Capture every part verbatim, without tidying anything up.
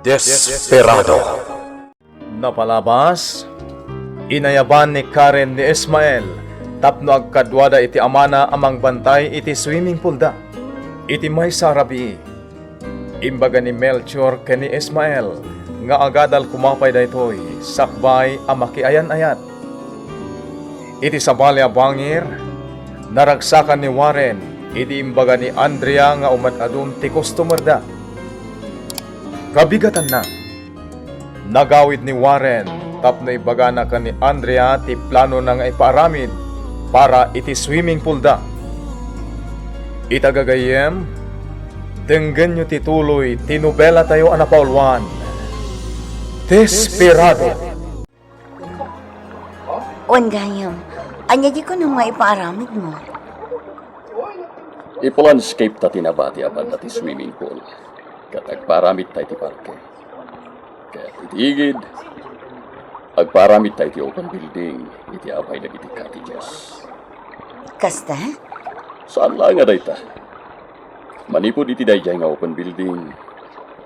Desperado. Napalabas, inayaban ni Karen ni Ismael tapno agkaduada iti amana a mangbantay iti swimming pool da. Iti maysa a rabii, imbaga ni Melchor ken ni Ismael nga agadal koma pay daytoy sakbay a makiayan-ayat. Iti sabali a bangir, naragsakan ni Warren idi imbaga ni Andrea nga umat-adun ti customer da. Kabigatanna, nagawid ni Warren tapno ibagana ken ni Andrea ti planona nga ipaaramid para iti swimming pool da. Ita gagayyem, denggenyo ti tuloy ti nobelatayo a napauluan, Desperado. Wen gayam, ania di kunam nga ipaaramidmo? Ipa-landscape ta ti nabati a banda ti swimming pool, ket agpaaramid ta iti parke. Ket iti igid, agpaaramid ta iti open building iti apay dagiti cottages. Kasta? Saan laeng a dayta. Manipud iti daydiay nga open building,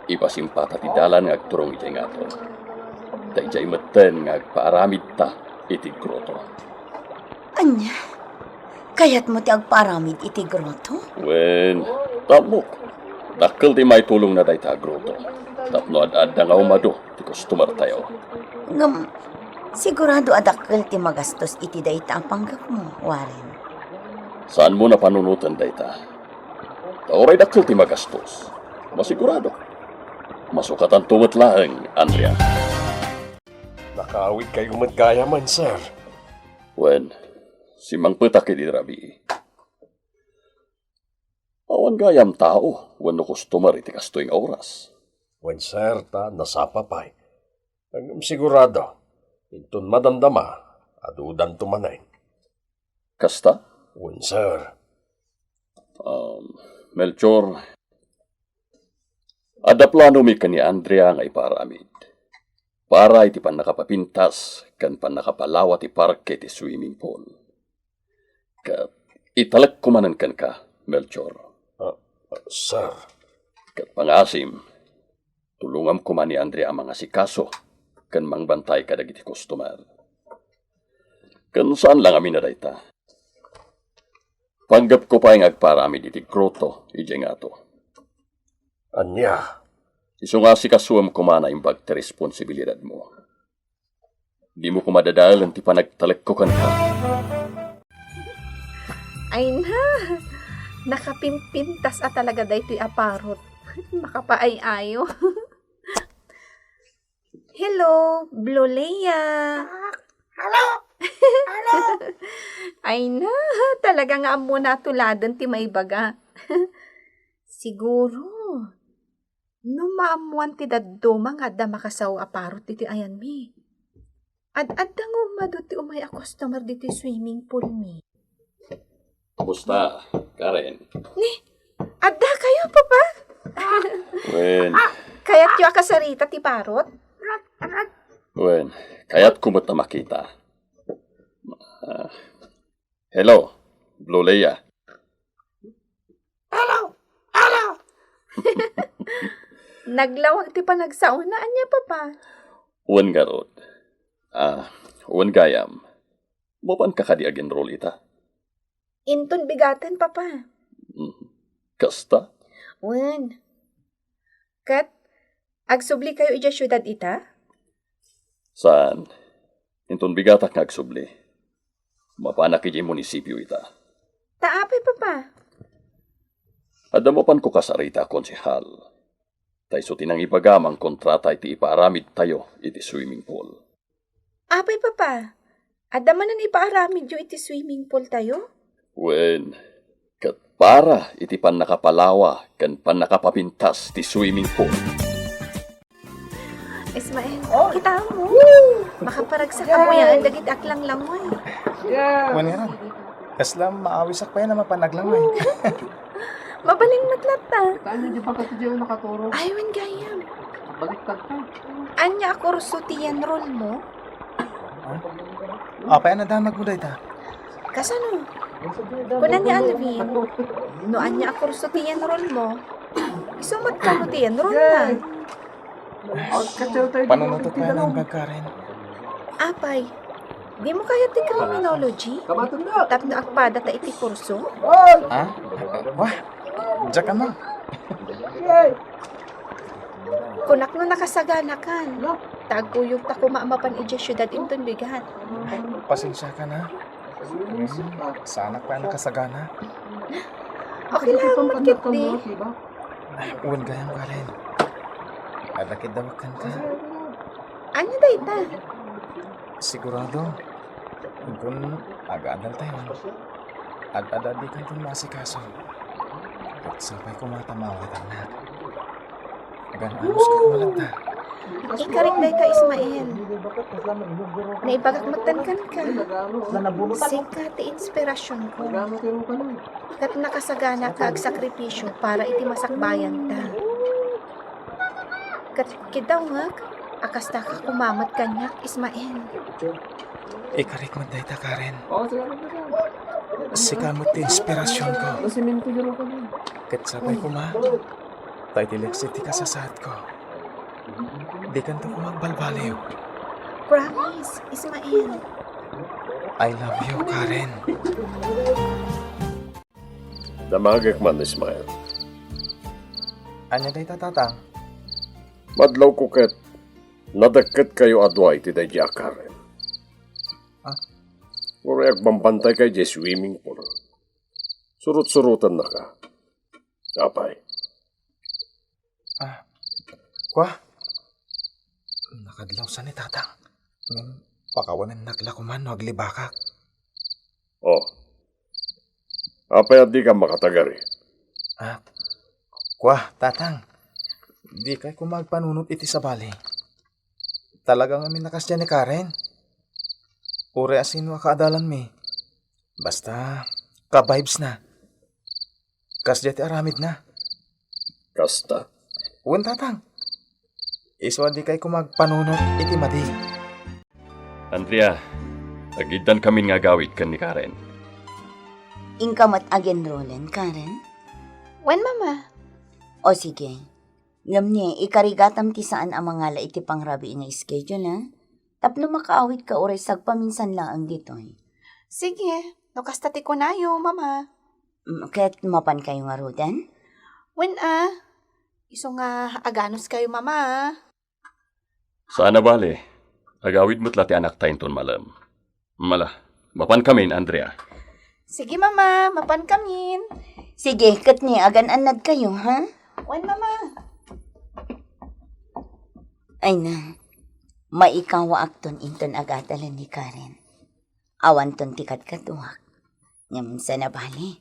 ipasimpata ti dalan nga agturong idiay ngato. Daydiay metten nga agpaaramidta iti groto. Ania? Kayatmo ti agpaaramid iti groto? Wen, tapno dakkel ti maitulongna dayta a groto tapno ad-adda nga umadu ti customer tayo. Ngem, sigurado a dakkel ti magastos iti dayta a panggepmo, Warren. Saanmo napanunoten dayta. Ta uray dakkel ti magastos, masigurado. Masukatanto met laeng, Andrea. Nakaawidkayo met gayam, sir. Wen, simmangpetak idi rabii. Awan gayam tao wenno customer iti kastoy nga oras. Wen, sir, ta nasapa pay. Ngem sigurado, inton madamdama, adudanto manen. Kasta? Wen, sir. Um, Melchor, adda planomi ken ni Andrea nga ipaaramid para iti pannakapapintas ken pannakapalawa ti parke ti swimming pool. Ket italekko manen kenka, Melchor. Ah, sir. Ket pangaasim, tulongam koma ni Andrea a mangasikaso ken mangbantay kadagiti customer. Ken saan la ngamin a dayta. Panggepko pay nga agpaaramid iti groto idiay ngato. Ania? Isu nga asikasuem koma naimbag ti responsibilidadmo. Dimo koma dadaelen ti panagtalekko kenka. Ay na, nakapimpintas a talaga daytoy a parot. Makapaay-ayo. Hello, Blue Leia. Hello? Hello? Ay na, talaga nga ammona a tuladen ti maibaga. Siguro, no maammoan ti dadduma nga adda makasao a parot iti ayanmi. Ad-adda nga umadu ti umay a customer ditoy swimming pool mi. Kumusta, Karen? Ni, adda kayo, Papa? Wen. Kayatyo a kasarita ti parot? Wen, kayatko met a makita. Ah, hello, Blue Leia. Hello! Hello! Naglawag ti panagsaona, ania, Papa? Wen ngarud. Ah, wen gayam. Mapanka kadi ag-enroll ita? Inton bigaten, Papa. Mm. Kasta? Wen. Ket, agsubli kayo idiay siudad ita? Saan? Inton bigatak nga agsubli, mapanak idiay munisipio ita. Ta apay, Papa? Adda mapanko kasarita a konsehal. Ta isu ti nangibaga a mangkontrata iti ipaaramidtayo iti swimming pool. Apay, Papa? Adda manen ipaaramidyo iti swimming pool tayo? Wen, ket para iti pannakapalawa ken pannakapapintas ti swimming pool. Ismael, oh, kita mo? Makaparagsak a buyaen dagiti aglanglangoy. Yeah. Wen nga, kasla maawisak pay a mapan aglangay. Mabalin met latta. Tayo, di ba kasi di ako nakaturo? Ay, wen gayam. Baliktad ka. Ania a kurso ti enroll mo? Apay a nadamagmo dayta? Kasano? Kuna ni Alvin, no ania a kurso ti enroll mo, isu met kano ti enroll na. Panunutot pay nga imbag, Karen. Apay, dimo kayat ti criminology? Tapno agpadata iti kurso? Ah? Wah, diak ammo. Kunak no nakasaganakan. Ta agkuyogta koma a mapan idiay siudad inton bigat. Pasensiakan, ha. Hmm, saanak pay a nakasagana. Okay lang, ket di. Wen gayam, Karen. Adda ketdi awaganka. Ania dayta? Sigurado, inton aga-adaltayon, ad-adda dikanton maasikaso. Ket sapay koma ta maawatannak. Agan-anos ka koma latta. Ikarik dayta, Ismael. Naibagak metten kenka. Sika ti inspirasionko. Ket nakasaganak nga agsakripisio para iti masakbayanta. Ket kidawek a kastaka koma met kaniak, Ismael. Ikarik met dayta, Karen. Sika met ti inspirasionko. Ket sapay koma ta iti leksi ti kasasaadko, dikanto koma agbalbaliw. Promise, Ismael. I love you, Karen. Damagek man, Ismael. Ania dayta, Tatang? Madlawko ket nadekket kayo a dua iti daydi a Karen. Ah? Uray agbambantaykay idiay swimming pool. Surot-surotennaka. Apay? Ah, kua? Nakadlawsa ni Tatang. Ngem pakawanennak la koma no aglibakak. Oh. Apay a dika makatagari? Ah, kua, Tatang. Dikay koma agpanunot iti sabali. Talaga ngamin a kasdiay ni Karen. Uray a sino a kaadalanmi. Basta, ka-vibes na. Kasdiay ti aramidna. Kasta? Wen, Tatang. Isu a dikay koma agpanunot iti madi. Andrea, agiddan kamin nga agawid ken ni Karen. Inka met agenrolen, Karen? Wen, Mama. O sige. Ngem ni, ikarigatam ti saan a mangala iti pangrabii nga schedule, a? Tapno makaawidka uray sagpaminsan laeng ditoy. Sige, no kasta ti kunayo, Mama. Mm, ket mapankayo ngaruden? Wen a, isu nga aganos kayo, Mama. Saan a bale, agawid met la ti anakta inton malem. Mala, mapankamin, Andrea. Sige, Mama, mapankamin. Sige, ket ni, agan-annadkayo, ha? Wen, Mama. Ay na, maikawaakton inton agadalen ni Karen. Awanton ti kadkaduak. Ngem saan a bale,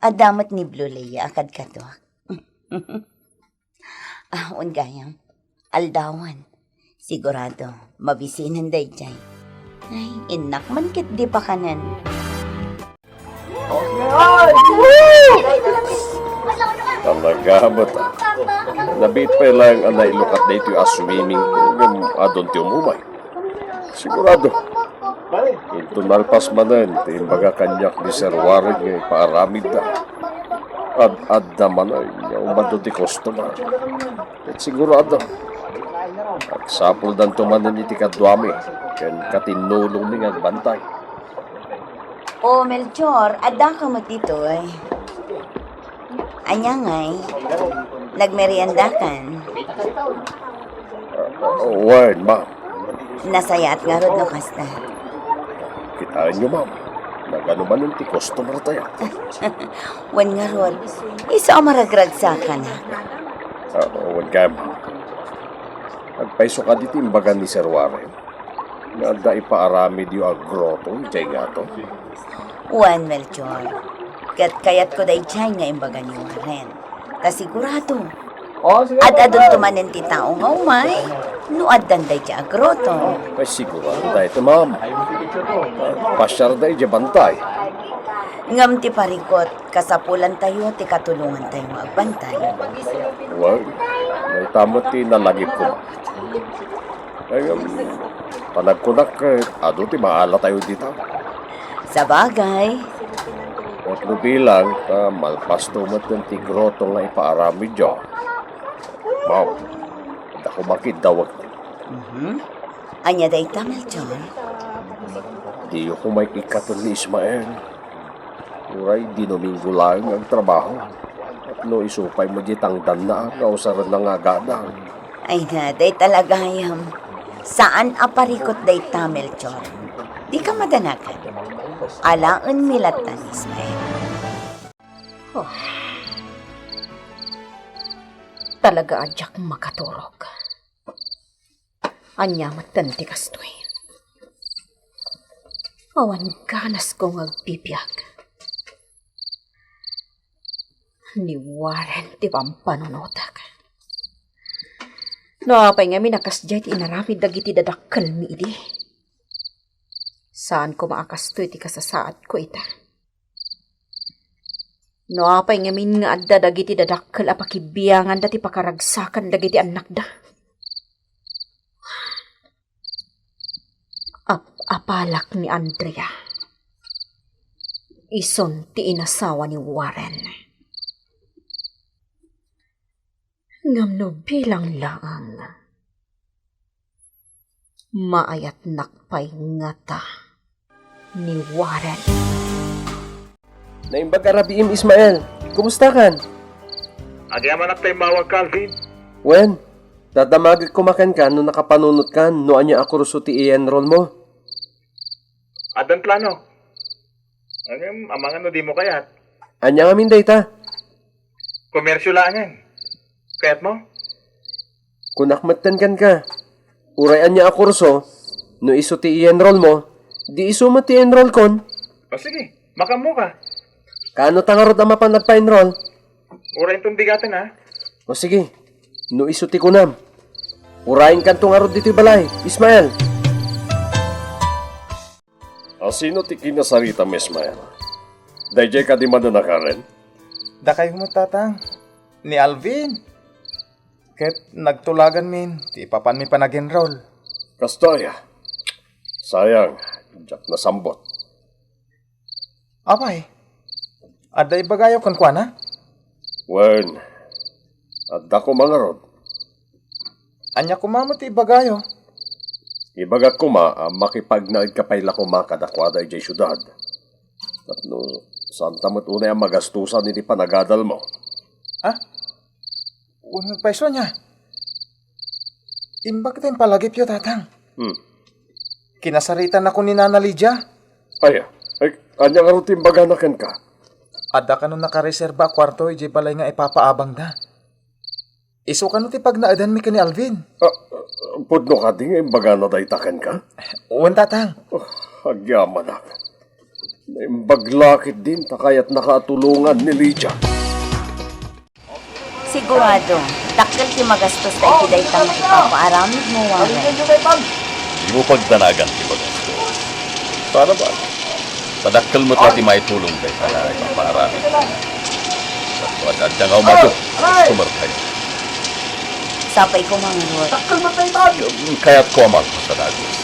adda met ni Blue Leia a kadkaduak. Ah, wen gayam. Aldawan. Sigurado, mabisinen daydiay. Ay, innak man ket di pakanen. Talaga met, a. Nabiit pay laeng a nailukat daytoy a swimming pool ngem adun ti umumay. Sigurado. Inton nalpas manen ti imbaga kaniak ni Sir Warren nga ipaaramidda, ad-adda manen nga umadu ti customer. Ket sigurado, agsapuldanto manen iti kaduami ken katinnulongmi nga agbantay. O, Melchor, addaka met ditoy. Ania ngay? Nagmeriendakan? Ah, wen, ma'am. Nasayaat ngarud no kasta. Kitaenyo, ma'am. Nagano manen ti customer tayo. Wen ngarud, isu a maragragsakanak. Ah, wen kayam, ma'am. Agpayso kadi ti imbaga ni Sir Warren nga adda ipaaramidyo a groto idiay ngato? Wen, Melchor. Ket kayatko daydiay nga imbaga ni Warren. Ta sigurado, ad-adunto manen ti tao nga umay no addan daydiay a groto. Ay, sigurado dayta, ma'am. Pasiarda idiay bantay. Ngem ti parikut, kasapulantayo ti katulongantayo nga agbantay. Wen, dayta met ti nalagipko. Ay, um, panagkunak, eh, adu ti maalatayo dita. Sabagay. Ket no bilang, ta malpasto met ti groto nga ipaaramidyo. Ma'am, Kumakiddawag. Mhm. Ania dayta, Melchor? Diyo koma ikkaten ni Ismael. Uray Domingo laeng nga agtrabaho. No isu pay met diay tangdanna nga usarenna nga agadal. Ay na, dayta la gayam. Saan a parikut dayta, Melchor. Dika madanagan. Alaenmi latta ni Ismael. Oh. Talaga a diak makaturog. Ania metten ti kastoy? Awan ganasko nga agbibiag. Ni Warren ti pampanunotek. No apay ngamin a kasdiay ti inaramid dagiti dadakkelmi idi? Saan koma a kastoy ti kasasaadko ita. No apay ngamin nga adda dagiti dadakkel a pakibianganda ti pakaragsakan dagiti annakda? Ap-apalak ni Andrea. Isun ti inasawa ni Warren. Ngem no bilang laeng, maayatnak pay ngata ni Warren. Naimbag a rabiim, Ismael. Kumustakan? Agyamanak ta immawagka, Alvin. Wen, dadamagek koma kenka no nakapanunotkan no ania a kurso ti i-enroll mo. Addan plano. Ngem, amangan no dimo kayat. Ania ngamin dayta? Komersio laengen. Kayatmo? Kunak metten kenka. Uray ania a kurso, no isu ti i-enroll mo, di isu met ti enrollkon. O sige, makaammoka. Kaano ta ngarud a mapan agpa-enroll? Uray inton bigaten, a. O sige, no isu ti kunam. Urayenkanto ngarud ditoy balay, Ismael. A, sino ti kinasaritam, Ismael? Daydiay kadi manen a Karen? Dakayo met, Tatang. Ni Alvin. Ket nagtulaganmin ti ipapanmi panag-enroll. Kastoy, a. Sayang, diak nasambut. Apay, adda ibagayo kenkuana? Wen, adda koma ngarud. Ania koma met ti ibagayo? Ibagak koma a makipagnaedka pay la koma kadakuada idiay siudad. Tapno saanta met unay a magastosan iti panagadalmo. Ha? Wen, agpayso ania? Imbag ta impalagipyo, Tatang. Hmm. Kinasaritanakon ni Nana Lydia. Aya, ay, ania ngarud ti imbagana kenka? Adda kano nakareserba a kuarto idiay balay nga ipapaabangda. Isu kano ti pagnaedanmi ken ni Alvin. Ah, pudno kadi nga imbagana dayta kenka? Wen, Tatang. Oh, agyamanak. Naimbag la ketdin ta kayatnaka a tulongan ni Lydia. Sigurado, dakkel ti magastos ta iti dayta nga ipapaaramidmo, Warren. Dimo pagdanagan ti magastos. Para ba? Ta dakkel met la ti maitulong dayta nga ipapaaramidmo. Tapno adda nga umayo, sumerkayo. Sapay koma ngarud. Kayatko a malpas a dagus.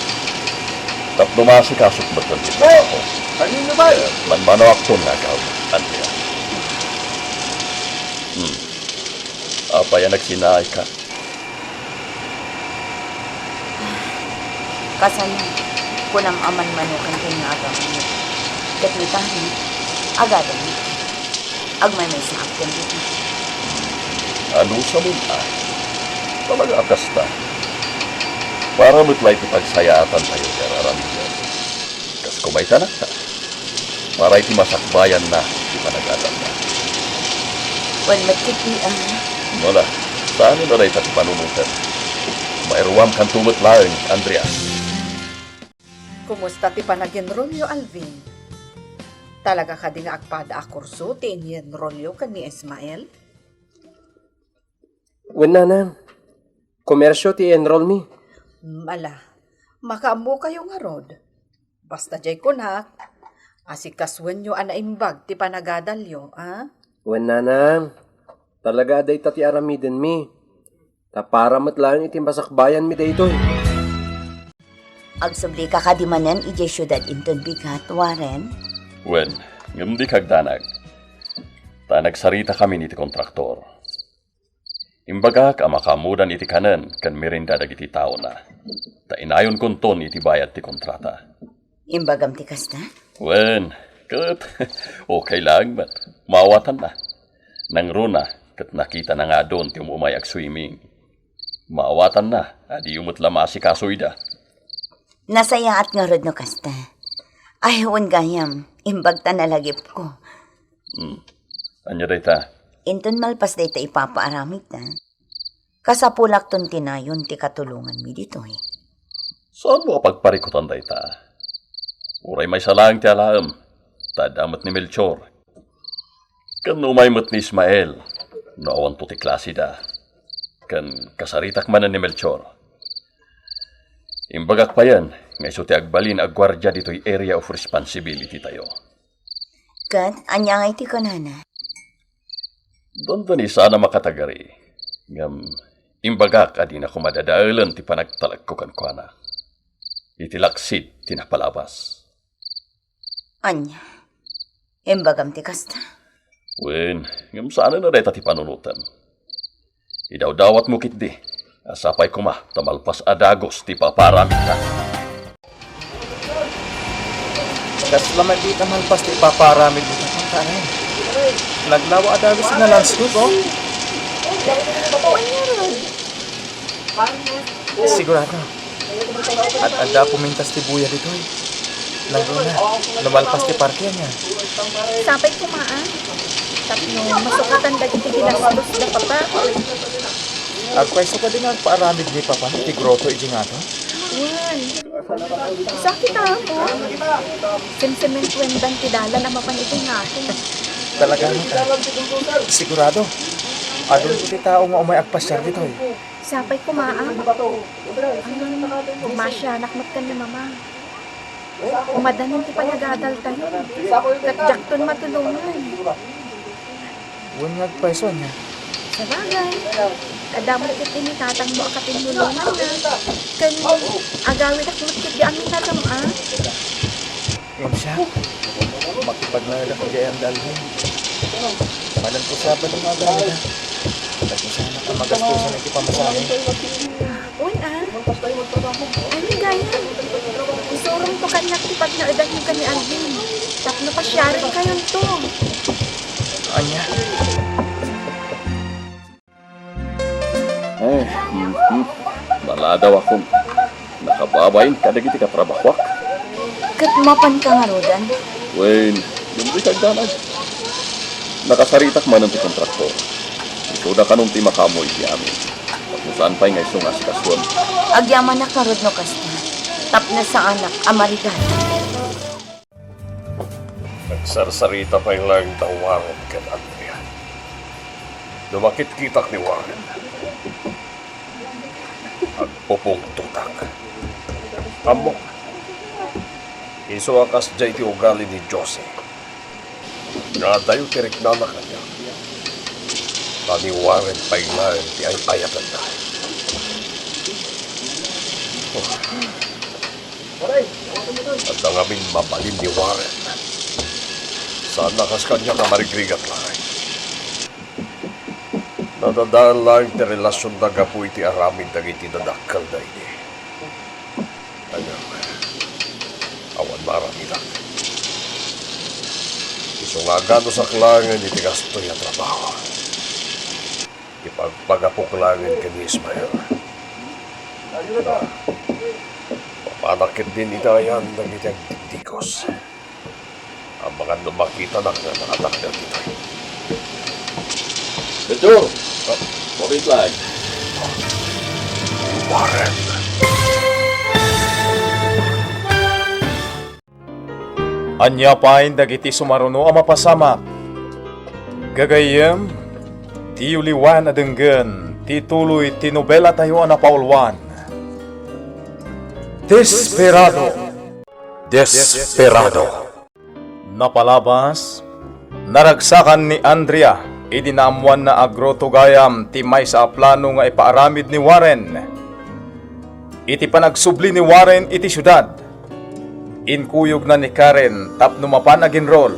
Tapno maasikasok met ti trabaho. Manmanoakton nga agawid, Andrea. Hmm. Apay a nagsinaayka? Kasano, kunam a manmanokanton nga agawid. Ket ni Tani, agadalmi. Agmaymaysaak kenka. Anusamon a. Talaga a kasta. Para met la iti pagsayaatantayo ti ar-aramiden. Kas kumaytanakta. Para iti masakbayanna ti panagadalna. Wen met ketdi, a. Wala. Saanen a dayta ti panunoten. Mairuamkanto met laeng, Andrea. Kumusta ti panag-enrollyo, Alvin? Talaga kadi nga agpada a kurso ti ini-enrollyo ken ni Ismael? Wen, nanang. Komersio ti i-enrollmi. Ala, makaammokayo ngarud. Basta diay kunak, asikasuenyo a naimbag ti panagadalyo, a? Wen, nanang. Talaga a dayta ti aramidenmi. Ta para met laeng iti masakbayanmi daytoy. Agsublika kadi manen idiay siudad inton bigat, Warren? Wen, ngem dika agdanag. Ta nagsaritakamin iti kontraktor. Imbagak a makaammodan iti kanen ken merienda dagiti taona. Ta inayonkonton iti bayad ti kontrata. Imbagam ti kasta? Wen, ket okay laeng met. Maawatanna. Nangruna, ket nakitana nga adun ti umumay agswimming. Maawatanna, a diyo met la maasikaso ida. Nasayaat ngarud no kasta. Ay, wen gayam, imbagta nalagipko. Hmm. Ania dayta? Inton malpas dayta ipapaaramidta, kasapulakton ti nayon ti katulonganmi ditoy. Saanmo a pagparikutan dayta? Uray maysa laeng ti alaem, ta adda met ni Melchor. Ken umay met ni Ismael, no awanto ti klasida. Ken kasaritak manen ni Melchor. Imbagak payen nga isu ti agbalin a guardia ditoy area of responsibility tayo. Ket ania ngay ti kunana? Dandani saan a makatagari, ngem imbagak a dina koma dadaelen ti panagtalekko kenkuana. Iti laksid ti napalabas. Ania? Imbagam ti kasta? Wen, ngem saanen a dayta ti panunotem. Idawdawatmo ketdi, a sapay koma ta malpas a dagus ti ipapaaramidta. Kasla met dita malpas ti ipapaaramidmo, Papa, aray. Naglawa a dagus ti nalanskog, oh. Sigurado. At adda pumintas ti buya ditoy. Nangruna, no malpas ti party, ania? Sapay koma, a. Tapno masukatan dagiti ginastos da Papa. Agpayso kadi nga agpaaramid ni Papa iti groto idiay ngarud? Wen. Isu a kitako. Simsimentoendan ti dalan a mapan idiay ngarud. Talaga, Mata. Sigurado. Adun ti tao nga umay agpasiar ditoy. Sapay koma, a. Masianak met ken ni Mama. Madanen ti panagadaltayo. Ket diakton matulongan. Wen nga agpayso, ania? Sabagay. Adda met ketdi ni tatangmo a katinulonganna. Ken agawidak met ketdi a minatang, a. Ngem siak, makipagnaedak idiay Alvin. Manen ko Sabado nga agawida. Tapno saanak a magastosan iti pamasahe. Wen, a. Ania gayam? Isurongto kaniak ti pagnaedanyo ken ni Alvin. Tapno pasiarenkayonto. Ania? Eh, mhm. Maladaw akon. Nakababain kadagiti katrabahoak. Ket mapanka ngaruden? Wen, dindi kagdanag. Nakasaritak manen ti kontraktor. Isuda kanon ti makaammo iti amin. Tapno saan pay nga isu nga asikasuem. Agyamanak ngarud no kasta. Tapno saanak a marigata. Nagsarsarita pay laeng da Warren ken Andrea. No makitkitak ni Warren, agpupungtotak. Ammok, isu a kasdiay ti ugali ni Jose. Nga adayo ti riknana kaniak. Ta ni Warren pay laeng ti ay-ayatenna. Oh. Adda ngamin mabalin ni Warren. Saan a kas kaniak a marigrigat laeng. Nadadael laeng ti relasionda gapu iti aramid dagiti dadakkelda idi. Ngem, awan maaramidak. Isu nga aganusak laengen iti kastoy a trabaho. Ipagpagapok laengen ken ni Ismael. Mapanak ketdin iti ayan dagiti agdikdikos. Amangan no makitanak nga nakatakder ditoy. Major! Ah. Bakit lang? Warren. Ania pay dagiti sumaruno a mapasamak? Gagayyem, diyo liwan a denggen ti tuloy ti nobelatayo a napauluan, Desperado. Desperado. Napalabas, naragsakan ni Andrea idi naammoanna a groto gayam ti maysa a plano nga ipaaramid ni Warren. Iti panagsubli ni Warren iti siudad, inkuyogna ni Karen tapno mapan aginrol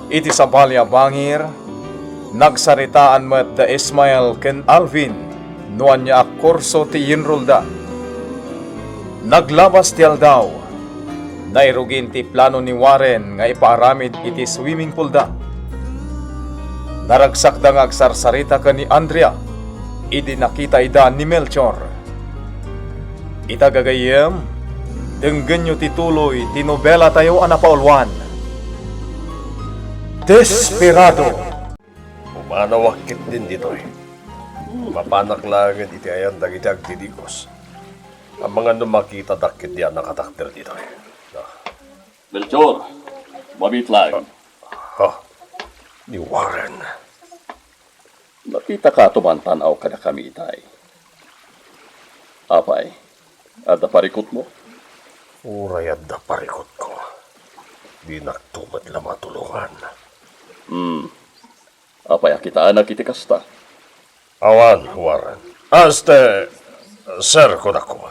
iti sabali a bangir. Nagsaritaan met da Ismael ken Alvin No ania a kurso ti i-enrollda. Naglabas ti aldaw. Nairugin ti plano ni Warren nga ipaaramid iti swimming poolda. Naragsakda nga agsarsarita ken ni Andrea idi nakita ida ni Melchor. Ita gagayyem, denggenyo ti tuloy ti nobelatayo a napauluan, Desperado. Pumanawak ketdin ditoy. Mapanak laengen iti ayan dagiti agdidigos. Amangan no makitadak ketdi a nakatakder ditoy. Ah. Melchor, mabitlang. Ha? Ni Warren. Nakitaka atuman tan-aw kadakami itay. Apay, adda parikutmo? Uray adda parikutko, dinakto met la matulongan. Hmm. Apay a kitaenak iti kasta? Awan, Warren. Aste, sir, kunakko.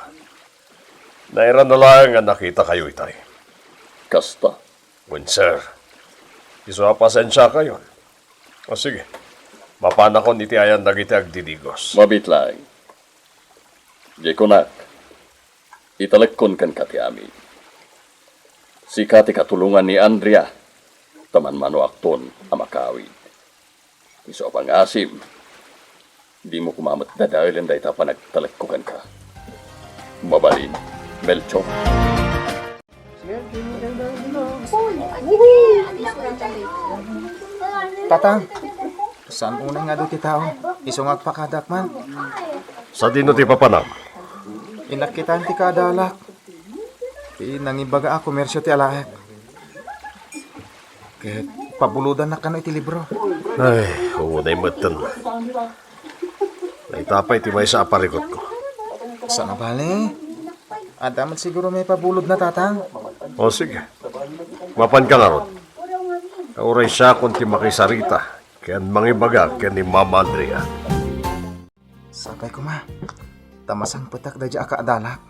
Nairana laeng nga nakitakayo itay. Kasta? Wen, sir. Isu a pasensiakayon. O, sige. Mapanakon iti ayan dagiti agdidigos. Mabitlang. Diay kunak, italekkon kenka ti amin. Sika ti katulongan ni Andrea, ta manmanoakton a makawid. Isu a pangasim, dimo koma met dadaelen dayta a panagtalekko kenka. Mabalin, Melchor. Tatang, saan unay nga adu ti tao? Isu nga agpakadak man. Sadino ti papanam? Innak kitaen ti kaadalak. Ti nangibaga a komersio ti alaek. Ket pabulodannak kano iti libro. Ay, unay metten. Dayta pay ti maysa a parikutko. Saan a bale? Adda met siguro maipabulodna, Tatang. O, sige. Mapanka ngarud. Uray siakon ti makisarita ken mangibaga ken ni Mama Andrea. Sapay koma, ta masangpetak daydiay a kaadalak.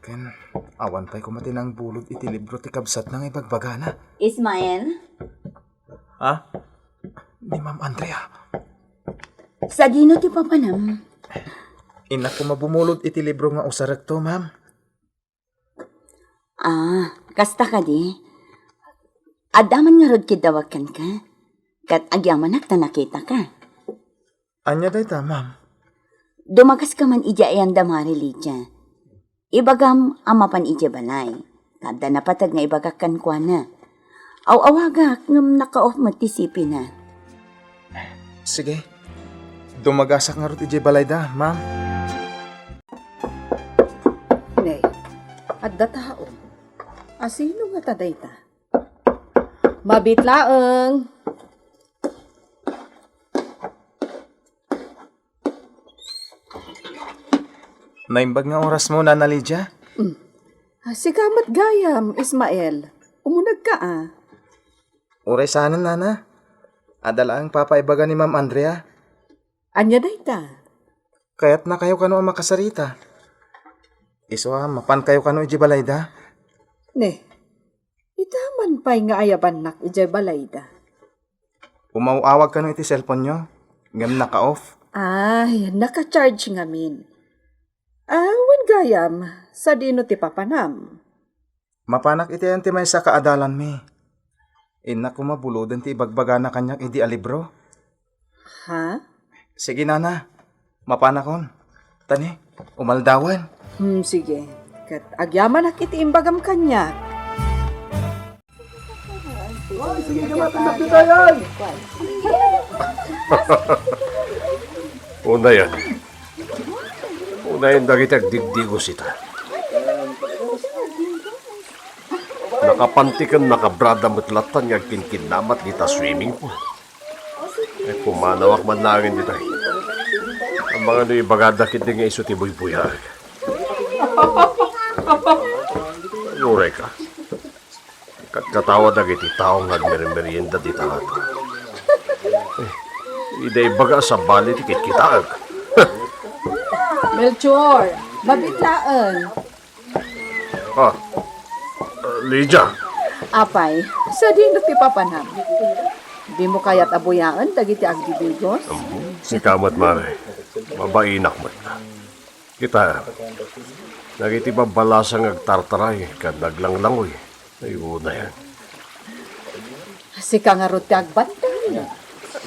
Ken awan pay koma ti nangbulod iti libro ti kabsatna nga ibagbagana. Ismael? Ha? Ni Ma'am Andrea. Sadino ti papanam? Innak koma bumulod iti libro nga usarekto, ma'am. Ah, kasta kadi? Adda man ngarud kiddawag kenka, ket agyamanak ta nakitaka. Ania dayta, ma'am? Dumagaska man idiay ayan da Mari Lydia. Ibagam a mapan idiay balay, ta adda napateg nga ibagak kenkuana. Aw-awagak ngem naka-off met ti C P na. Sige. Dumagasak ngarud idiay balayda, ma'am. Ne, adda tao. Asino ngata dayta? Mabiit laeng. Naimbag nga orasmo, Nana Lydia? Mm. Ah, sika met gayam, Ismael. Umunegka, a. Uray saanen, Nana. Adda laeng papaibaga ni Ma'am Andrea. Ania dayta? Kayatnakayo kano a makasarita. Isu a mapankayo kano idiay balayda. Ne, ita man pay nga ayabannak idiay balayda. Umaw-awag kano iti cellphone-yo, ngem naka-off. Ay, naka-charge ngamin. Ah, wen gayam, sadino ti papanam? Mapanak iti ayan ti maysa a kaadalanmi. Innak koma buloden ti ibagbagana kaniak idi a libro. Ha? Sige, Nana. Mapanakon. Tani, umaldawen. Hmm, sige. Ket agyamanak iti imbagam kaniak. Ay, sige, gamatang na pitay, ay! Unayen. Unayen dagiti agdigdigos ita. Nakapanti ken nakabrada met lattan nga agkinkinamat dita swimming pool. Ay, pumanawak man laengen dita. Amangan no ibagada ketdi nga isu ti buybuyaag. Uray ka. Katkatawa dagiti tao nga agmerimerienda dita latta. Eh, ida ibaga a sabali ti kitkitaek. Melchor, mabiit laeng. Ah, Lydia. Apay, sadino ti papanam? Dimo kayat a buyaen dagiti agdigdigos? Mhm. Sika met, Mare. Mabainak met. Kita, dagiti babbalasang agtartaray ken naglanglangoy. Ay, unayan. Sika ngarud ti agbantay.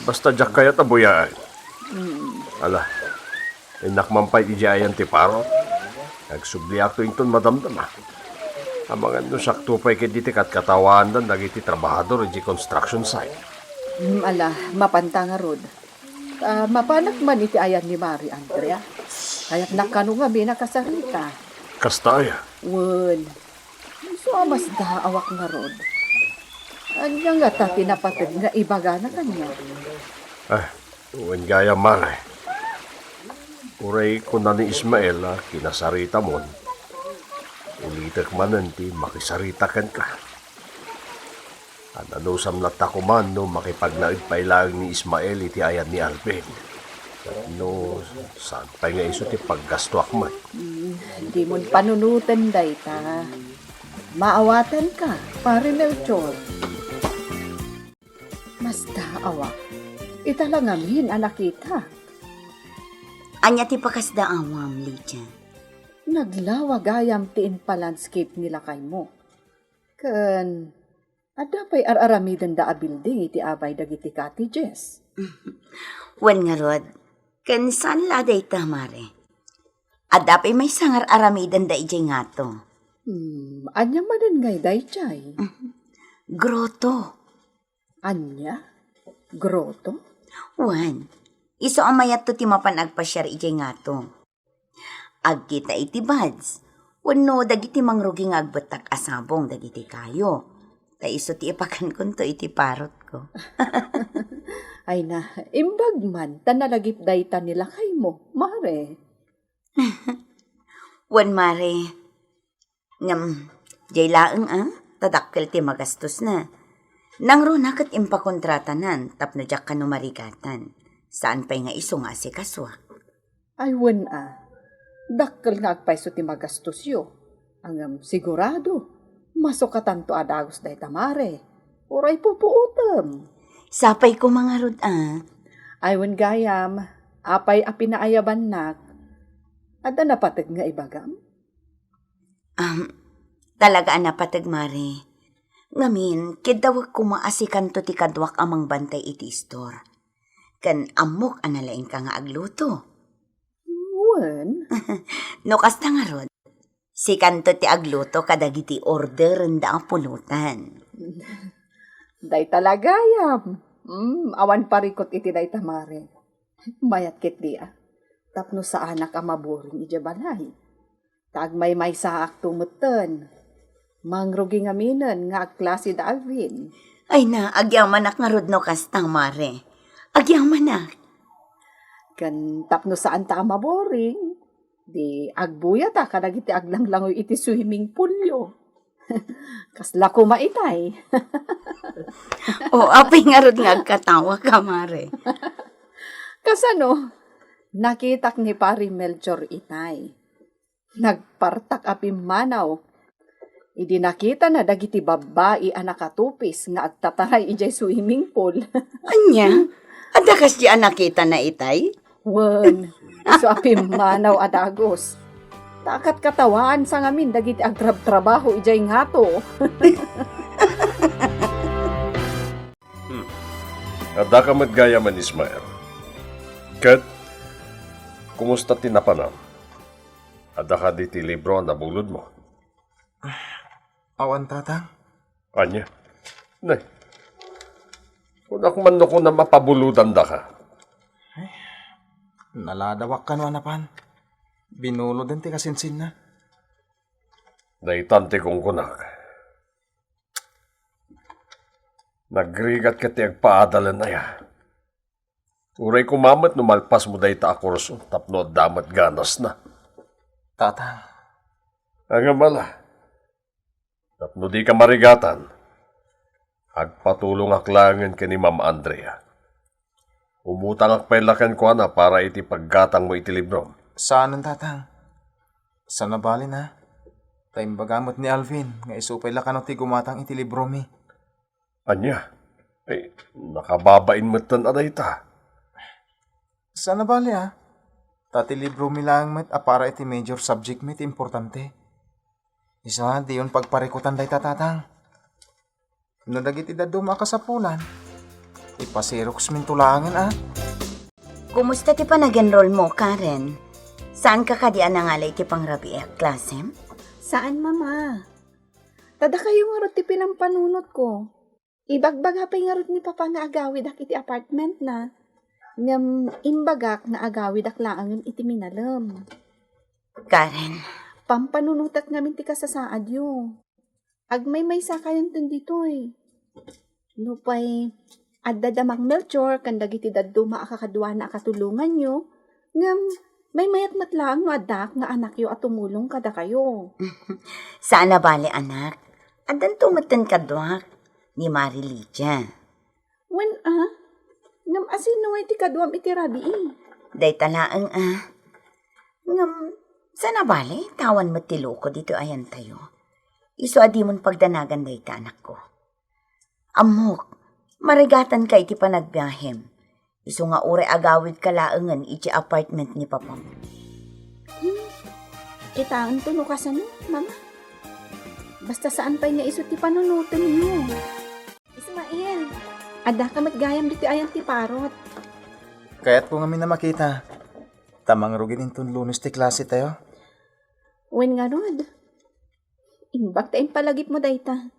Basta diak kayat a buyaan. Ala, innak man pay idiay ayan ti parot. Agsubliakto inton madamdama. Amangan no sakto pay ket diti katkatawaandan dagiti trabahador iti construction site. Mm, ala, mapanta ngarud. Ah, mapanak man iti ayan ni Mari, Andrea. Kayatnak kano ngamin a kasarita. Kasta aya? Wen. Isu a masdaawak ngarud. Ania ngata ti napateg nga ibagana kaniak? Ah, wen gayam, Mare. Uray kuna ni Ismael a kinasaritamon, ulitek manen ti makisarita kenka. Ananusam latta koman no makipagnaed pay laeng ni Ismael iti ayan ni Alvin. Tapno saan pay nga isu ti paggastoak met. Mm, dimon panunoten dayta. Maawatanka, Pare Melchor. Masdaawak. Ita la ngamin a nakitak. Ania ti pakasdaawam, Lydia? Naglawa gayam ti inpa-landscape ni lakaymo. Ken adda pay ar-aramidenda a building iti abay dagiti cottages. Wen ngarud, ken saan la dayta, Mare? Adda pay maysa nga ar-aramidenda idiay ngato. Hmm, ania manen ngay daydiay? Grotto. Ania? Grotto? Wen, isu a mayatto ti mapan agpasiar idiay ngato. Agkita iti buds wenno dagiti mangrugi nga agbettak a sabong dagiti kayo. Ta isu ti ipakankonto iti parotko. Ay na, imbag man ta nalagip dayta ni lakaymo, Mare. Wen, Mare. Ngem, diay laeng a, ta dakkel ti magastosna. Nangruna ket impakontratanan tapno diak kano marigatan. Saan pay nga isu nga asikasuak. Ay, wen a, dakkel nga agpayso ti magastosyo. Ngem, sigurado, masukatanto a dagus dayta, Mare. Uray pupuotem. Sapay koma ngarud a. Ay, wen gayam, apay a pinaayabannak? Adda napateg nga ibagam? Um, talaga a napateg, Mare. Ngamin, kiddawek koma a sikanto ti kaduak a mangbantay iti istor. Ken ammok a nalaingka nga agluto. Wen? No kasta ngarud, sikanto ti agluto kadagiti orderenda a pulutan. Dayta la gayam. Mm, awan parikut iti dayta, Mare. Mayat ketdi a. Tapno saanak a maboring idiay balay. Ta agmaymaysaakto metten. Mangrugi ngaminen nga agklase da Alvin. Ay na, agyamanak ngarud no kasta, Mare. Agyamanak. Ken tapno saanta a maboring, di agbuyata kadagiti aglanglangoy iti swimming poolyo. Kasla koma itay. O, apay ngarud nga agkatawaka, Mare? Kasano? Nakitak ni Pari Melchor itay. Nagpartak a pimmanaw idi nakitana dagiti babbai a nakatupis nga agtataray idiay swimming pool. Ania? Adda kasdi a nakitana itay? Wen, isu a pimmanaw a dagus. Ta katkatawaan sa ngamin dagiti agrabtrabaho idiay ngato. Hmm. Addaka met gayam, Ismael. Ket, kumusta ti napanam? Adda kadi ti libro a nabulodmo? Awan, Tatang. Ania? Nay, kunak man no kunam a pabulodandaka. Ay, naladawak kano a napan. Binuloden ti kasinsinna. Daytan ti kunkunak. Nagrigat ket ti agpaadalen aya. Uray koma met no malpasmo dayta a kurso tapno adda met ganasna. Tatang. Ngem ala, tapno dika marigatan, agpatulongak laengen ken ni Ma'am Andrea. Umutangak pay la kenkuana para iti paggatangmo iti librom. Saanen, Tatang. Saan a bale a. Ta imbaga met ni Alvin nga isu pay la kano ti gumatang iti libromi. Ania? Ay, nakababain metten a dayta. Saan a bale a. Ta ti libromi laeng met a para iti major subject mi ti importante. Isu a, diyon pagparikutan dayta, Tatang. No dagiti dadduma a kasapulan, ipasiroksminto laengen a. Kumusta ti panag-enroll mo, Karen? Saanka kadi a nangala iti pangrabii a klasem? Saan, Mama. Ta dakayo ngarud ti pinampanunotko. Ibagbaga pay ngarud ni Papa nga agawidak iti apartmentna. Ngem imbagak nga agawidak laengen iti minalem. Karen. Pampanunotak ngamin ti kasasaadyo. Agmaymaysakayonton ditoy. Nupay adda da Mang Melchor ken dagiti dadduma a kakaduana a katulonganyo, ngem maymayat met laeng no addaak nga anakyo a tumulong kadakayo. Saan a bale, anak. Addanto metten kaduak, ni Mari Lydia. Wen a? Ngem asino ngay ti kaduam iti rabii? Dayta laeng a. Ngem, saan a bale, ta awan met ti luko ditoy ayantayo. Isu a dimon pagdanagan dayta, anakko. Ammok, marigatanka iti panagbiahem. Isu nga uray agawidka laengen iti apartment ni Papam. Hmm. Kitaenton no kasano, Mama. Basta saan pay nga isu ti panunotenyo. Ismael, addaka met gayam ditoy ayan ti parot. Kayatko ngamin a makita. Ta mangrugin inton Lunes ti klasetayo. Wen ngarud, imbag ta impalagipmo dayta.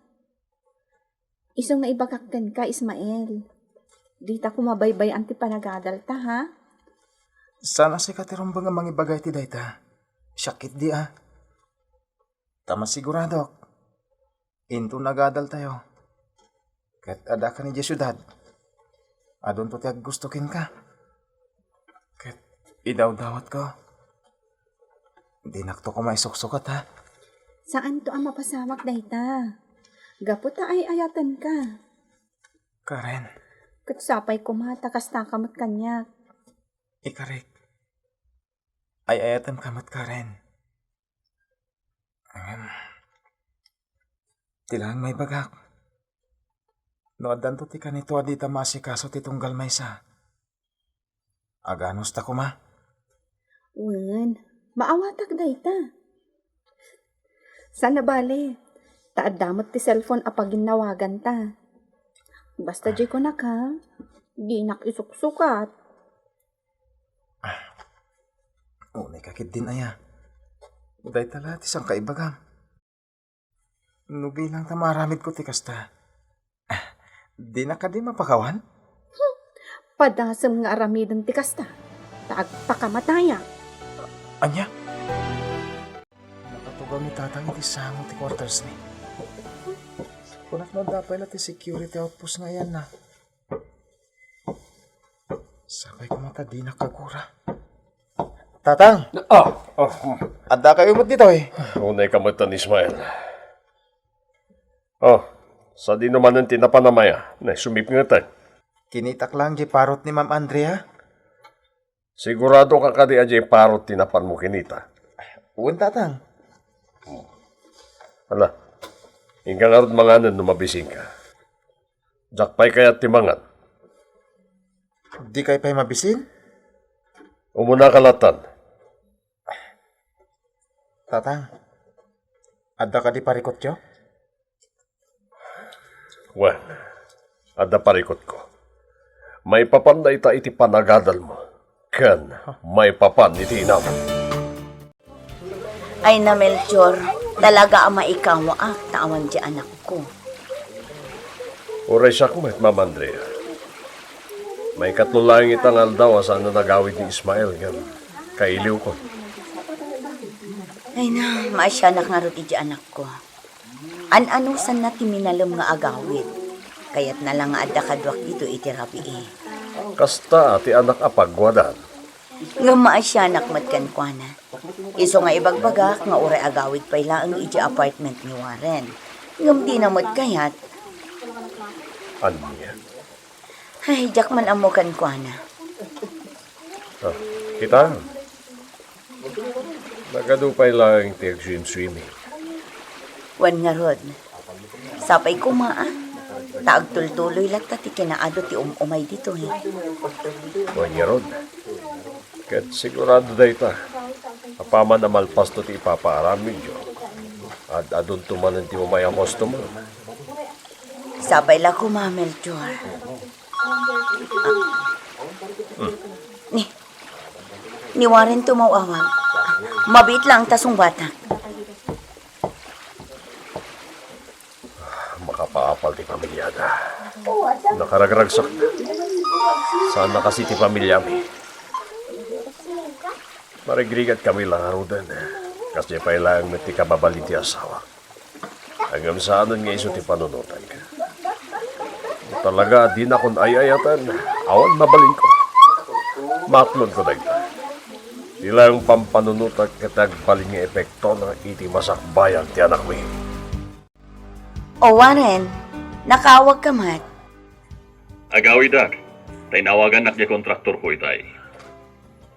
Isu nga ibagak kenka, Ismael. Dita koma baybay-an ti panagadalta, ha? Saan a sika ti rumbeng a mangibaga iti dayta. Siak ketdi a. Ta masiguradok, inton agadaltayo, ket addaka idiay siudad, adunto ti aggusto kenka. Ket idawdawatko, dinakto koma isuksukat, ha? Saanto a mapasamak dayta. Gapu ta ay-ayatenka. Karen. Ket sapay koma ta kastaka met kaniak. Ikarik. Ay-ayatenka met, Karen. Ngem, ti laeng maibagak, no addanto ti kanito a dita maasikaso ti tunggal maysa, aganusta koma. Wen, maawatak dayta. Saan a bale, ta adda met ti cellphone a paginnawaganta. Basta diay kunak, ha, dinak isuksukat. Ah, unay ka ketdin aya. Dayta la ti saan kaibagam. No bilang ta maaramidko ti kasta, ah, dinak kadi mapakawan? Hmm, padasem nga aramiden ti kasta, ta agpakamatayak. Ania? Nakatugaw ni Tatang iti sango ti quarters mi. Kunak no adda pay la ti security outpost nga ayanna. Sapay koma ta dinak agura. Tatang! Ah, ah, ah. Addakayo met ditoy? Unay ka met, Ismael. Oh, sadino manen ti napan a maya, ne, sumipngeten. Kinitak lang diay parot ni Ma'am Andrea. Sigurado ka kadi a diay parot ti napanmo kinita? Wen, Tatang. Ala, inka ngarud manganen no mabisinka. Diak pay kayat ti mangan. Dikay pay mabisin? Umunaka lattan. Tatang, adda kadi parikutyo? Wen, adda parikutko. Maipapan dayta iti panagadalmo, ken maipapan iti inam. Ay na, Melchor, talaga a maikawaak ta awan diay anakko. Uray siak met, Ma'am Andrea. Maikatlo laeng ita nga aldaw a saan a nagawid ni Ismael ngem kailiwkon. Ay na, maasianak ngarud idiay anakko. An-anusanna ti minalem nga agawid. Kayatna la nga adda kaduak ditoy iti rabii. Kasta ti anak a pagwadan. Ngem maasianak met kenkuana. Isu nga ibagbagak nga uray agawid pay laeng idiay apartment ni Warren. Ngem dina met kayat. Ania? Ay, diak man ammo kenkuana. Ah, kita. Nagadu pay laeng ti agswimswimming. Wen ngarud, sapay koma a, ta agtultuloy latta ti kinaadu ti um-umay ditoy. Wen ngarud, Ket sigurado dayta, apaman a malpasto ti ipapaaramidyo, ad-adunto manen ti umay a customer. Sapay la koma, Melchor. Ah. Hmm. Ni, ni Warren tumaw-awag. Mabiit lang ta sungbatak. Makapaapal ti pamiliada. Nakaragragsak. Saan na kasi ti pamiliami? Marigrigat kami la ngaruden. Kasdiay pay laeng met ti kababalin ti asawa. Ngem saanen nga isu ti panunotek. Talaga, dinakon ay-ayaten. Awan mabalinko. Matlonko dagita. Ti laeng pampanunotek ket agbalin nga epektona iti masakbayan ti anakmi. O Warren, nakaawagka met? Agawidak, ta inawagannak diay kontraktorko itay.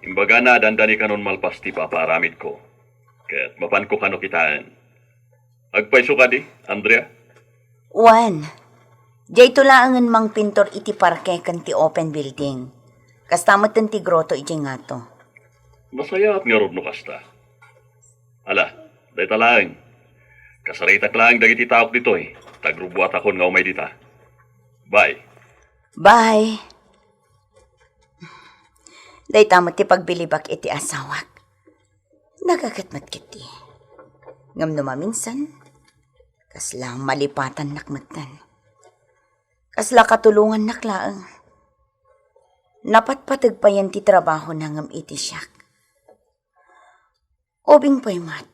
Imbagana a dandani kanon malpas ti ipapaaramidko, ket mapanko kano kitaen. Agpayso kadi, Andrea? Wen, diayto laengen mangpintor iti parke ken ti open building. Kasta metten ti grotto idiay ngato. Nasayaat ngarud no kasta. Ala, dayta laeng. Kasaritak laeng dagiti taok ditoy, ta agrubuatakon nga umay dita. Bye. Bye. Dayta met ti pagbilibak iti asawak. Nagaget met ketdi. Ngem no maminsan, kasla malipatannak metten. Kasla katulongannak laeng. Napatpateg payen ti trabahona ngem iti siak. Ubing pay met.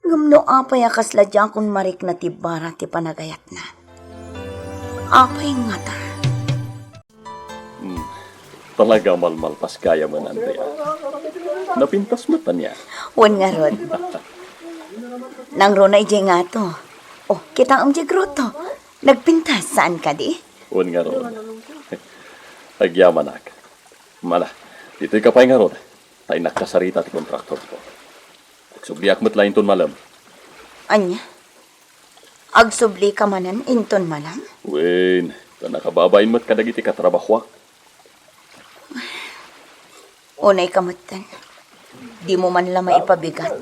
Ngem no apay a kasla diakon marikna ti bara ti panagayatna? Apay ngata? Hmm, talaga malmalpas gayam, Andrea. Napintas met ania? Wen ngarud. Nangruna idiay ngato. Oh, kitaem diay grotto. Nagpintas, saan kadi? Wen ngarud. Agyamanak. Mala, ditoyka pay ngarud. Ta innak kasarita ti kontraktorko. Agsubliak met la inton malem. Ania? Agsublika manen inton malem? Wen, ta nakababain met kadagiti katrabahoak. Unayka metten. Dimo man la maipabigat.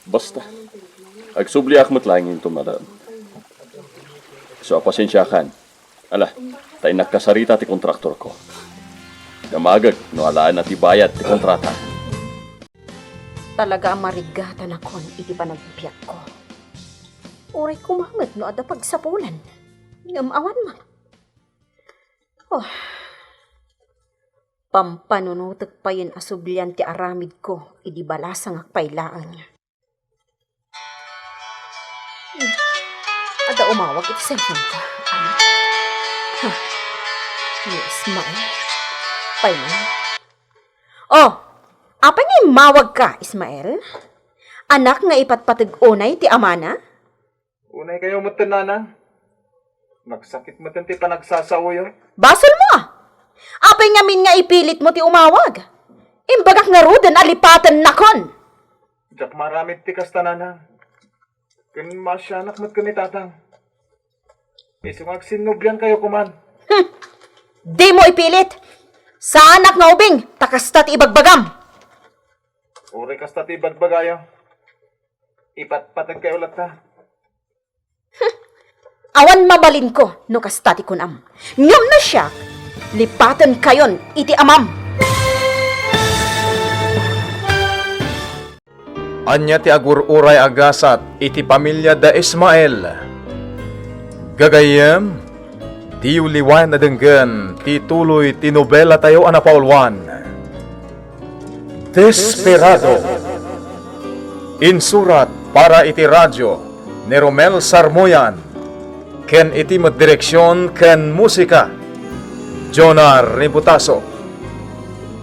Basta, agsubliak met laeng inton malem. So, pasensiakan. Ala, ta innak kasarita ti kontraktorko. Damagek no alaenna ti bayad ti kontrata. Talaga a marigatanakon iti panagbiagko. Uray koma met no adda pagsapulan. Ngem awan man. Oh. Pampanunotek payen a sublian ti aramidko idi balasangak pay laeng. Hmm. Adda umawag iti cellphone ko. Ano? Huh. Ni Ismael. Pay man. Oh, apay nga immawagka, Ismael? Anak nga ipatpateg unay ti amana? Unaykayo metten, nanang. Nagsakit metten ti panagsasaoyo. Basolmo! Apay ngamin nga ipilitmo ti umawag? Imbagak ngaruden a lipatennakon. Diak maaramid ti kasta, nanang. Ken maasianak met ken ni tatang. Isu nga agsinnubliankayo koman. Hmm. Dimo ipilit. Saanak nga ubing, ta kasta ti ibagbagam. Uray kasta ti ibagbagayo. Ipatpategkayo latta. Hmm. Awan mabalinko no kasta ti kunam. Ngem no siak, lipatenkayon iti amam. Ania ti agur-uray a gasat iti pamilya da Ismael? Gagayyem, diyo liwayan a denggen ti tuloy ti nobelatayo a napauluan, Desperado. Insurat para iti radio ni Romel Sarmoyan, ken iti met direksion ken musika, Jonah Ributaso.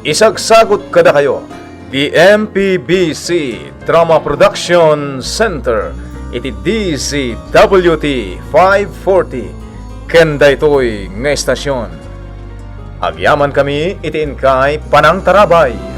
Isagsagut kadakayo ti M P B C Drama Production Center iti D Z W T five forty ken daytoy nga estasion. Agyamankami iti inkay panangtarabay.